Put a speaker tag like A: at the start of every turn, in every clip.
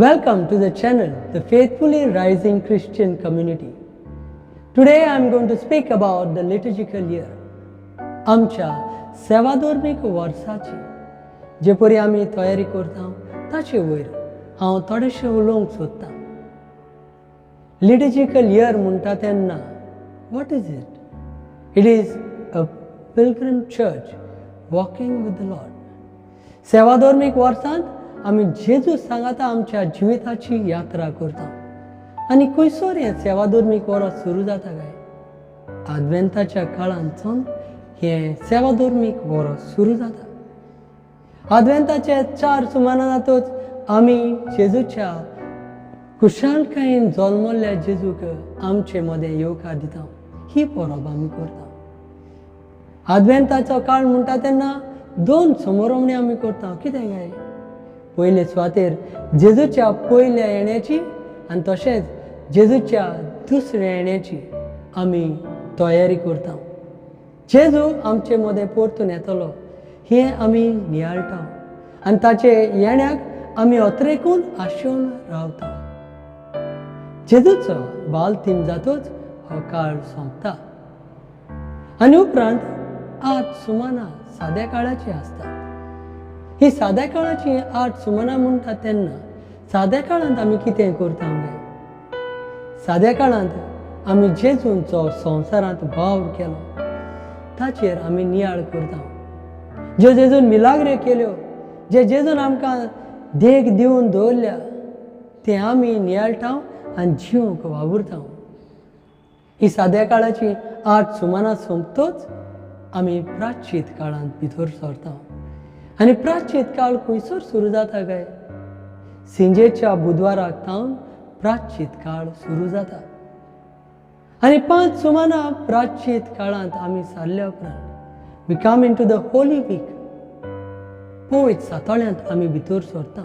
A: Welcome to the channel, the Faithfully Rising Christian Community. Today I am going to speak about the liturgical year. आमच्या सेवाधर्मीक वर्साची जे परी आमी तयारी करता ताचे वयर हांव थोडेशें उलोवंक सोदतां. लिटर्जिकल इयर म्हणटा तेन्ना, what is it? It is a pilgrim church walking with the Lord. सेवाधर्मीक वर्सांत आमी जेजू सांगाता आमच्या जिविताची यात्रा करता. आनी खंयसर हें सेवाधर्मीक वर्स सुरू जाता काय? आदवेंताच्या काळांतसून हें सेवाधर्मीक वर्स सुरू जाता. आदवेंताचे चार सुमाना जातच आमी जेजूच्या खुशालकायेन जल्मल्ल्या जेजूक आमचे मदें येवकार दिता. ही परब आमी करता. आदवेंताचो काळ म्हणटा तेन्ना दोन समोरमणी आमी करता. कितें काय? पयले सुवातेर जेजूच्या पयल्या येण्याची आनी तशेंच जेजूच्या दुसऱ्या येण्याची आमी तयारी करता. जेजू आमचे मदें परतून येतलो हें आमी नियाळटा आनी ताचे येण्याक आमी अत्रेकून आशेवन रावता. जेजूचो बालतीम जातच हो काळ सोंपता आनी उपरांत आठ सुमानां साद्या काळाची आसतात. ही साद्या काळाची आठ सुमानां म्हणटा तेन्ना साद्या काळांत आमी कितें करता काय? साद्या काळांत आमी जेजूंचो संवसारांत वावर केलो ताचेर आमी नियाळ करता. ज्यो जेजून मिलाग्र्यो केल्यो, जे जेजून आमकां देख दिवन दवरल्या, तें आमी नियाळटा आनी जिवंक वावुरता. ही साद्या काळाची आठ सुमानां सोंपतच आमी प्राचीत काळांत भितर सरता. आनी प्राचीत काळ खंयसर सुरू जाता काय? सिंजेच्या बुधवाराक थावन प्राचीत काळ सुरू जाता. आनी पांच सुमानां प्राचीत काळांत आमी सारल्या उपरांत we come into the Holy Week. पवित्र सातोळ्यांत आमी भितर सरता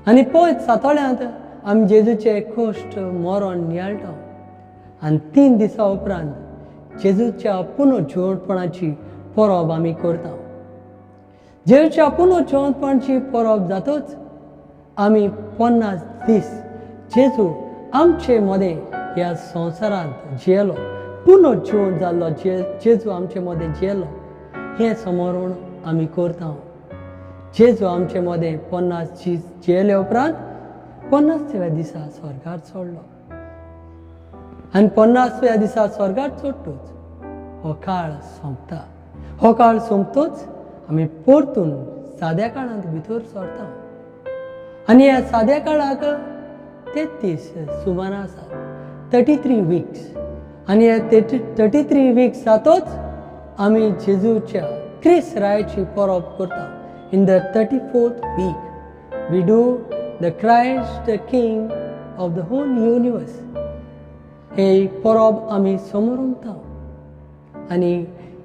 A: आनी पवित्र सातोळ्यांत आमी जेजूचे कश्ट, मरण नियाळटा. आनी 3 दिसां उपरांत जेजूच्या पुनर्जिवंतपणाची परब आमी करता. जेजूच्या पुनर्जिवंतपणाची परब जातच आमी 50 दीस जेजू आमचे मदें ह्या संवसारांत जियेलो, पुनर्जिवंत जाल्लो जे जेजू आमचे मदें जियेलो हें समरण आमी करता. जेजू आमचे मदें 50 दीस जियेले उपरांत 50व्या दिसा स्वर्गार चडलो. आनी 50व्या दिसा स्वर्गार चडटूच हो काळ सोंपता. हो काळ सोंपतोच आमी परतून साद्या काळांत भितर सरता. आनी ह्या साद्या काळाक 33 सुमानां आसात, 33 विक्स. आनी ह्या 33 विक्स जातोच आमी जेजूच्या क्रिस रायाची परब करता. In the 34th week we do the Christ the King of the whole universe हे परब आमी समोरमता. आनी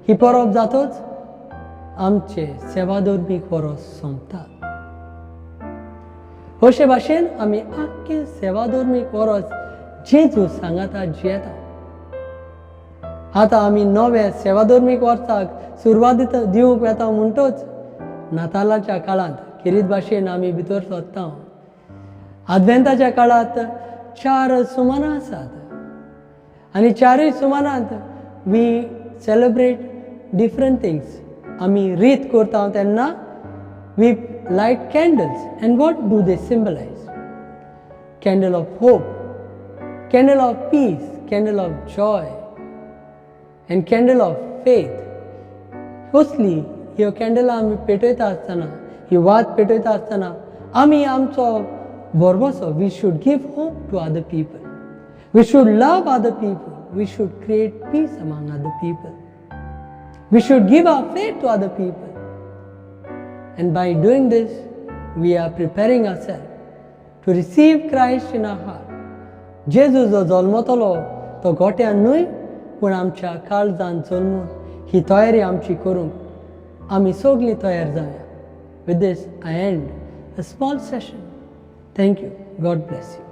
A: ही परब जातोच आमचे सेवाधर्मीक वरस सोंपता. अशे भाशेन आमी आख्खें सेवाधर्मीक वरस जेजू सांगाता जियेता. आतां आमी नव्या सेवाधर्मीक वर्साक सुरवात दिवंक वेता म्हणटोच नातालाच्या काळांत खेरीत भाशेन आमी भितर सरता. आदवेंताच्या काळांत चार सुमानां आसात आनी चारूय सुमानांत we celebrate different things. आमी रीत करता तेन्ना we light candles. And what do they symbolize? Candle of hope, candle of peace, candle of joy and candle of faith. असली ह्यो कॅन्डलां आमी पेटयता आसतना, ही वात पेटयता आसतना आमी आमचो भरवसो, we should give hope to other people, we should love other people, we should create peace among other people, we should give our faith to other people. And by doing this, we are preparing ourselves to receive Christ in our heart. जेजू जो जल्मतलो तो गोट्यान न्हय पूण आमच्या काळजान जल्मून ही तयारी आमची करूंक आमी सगळीं तयार जावया. With this I end a small session. Thank you. God bless you.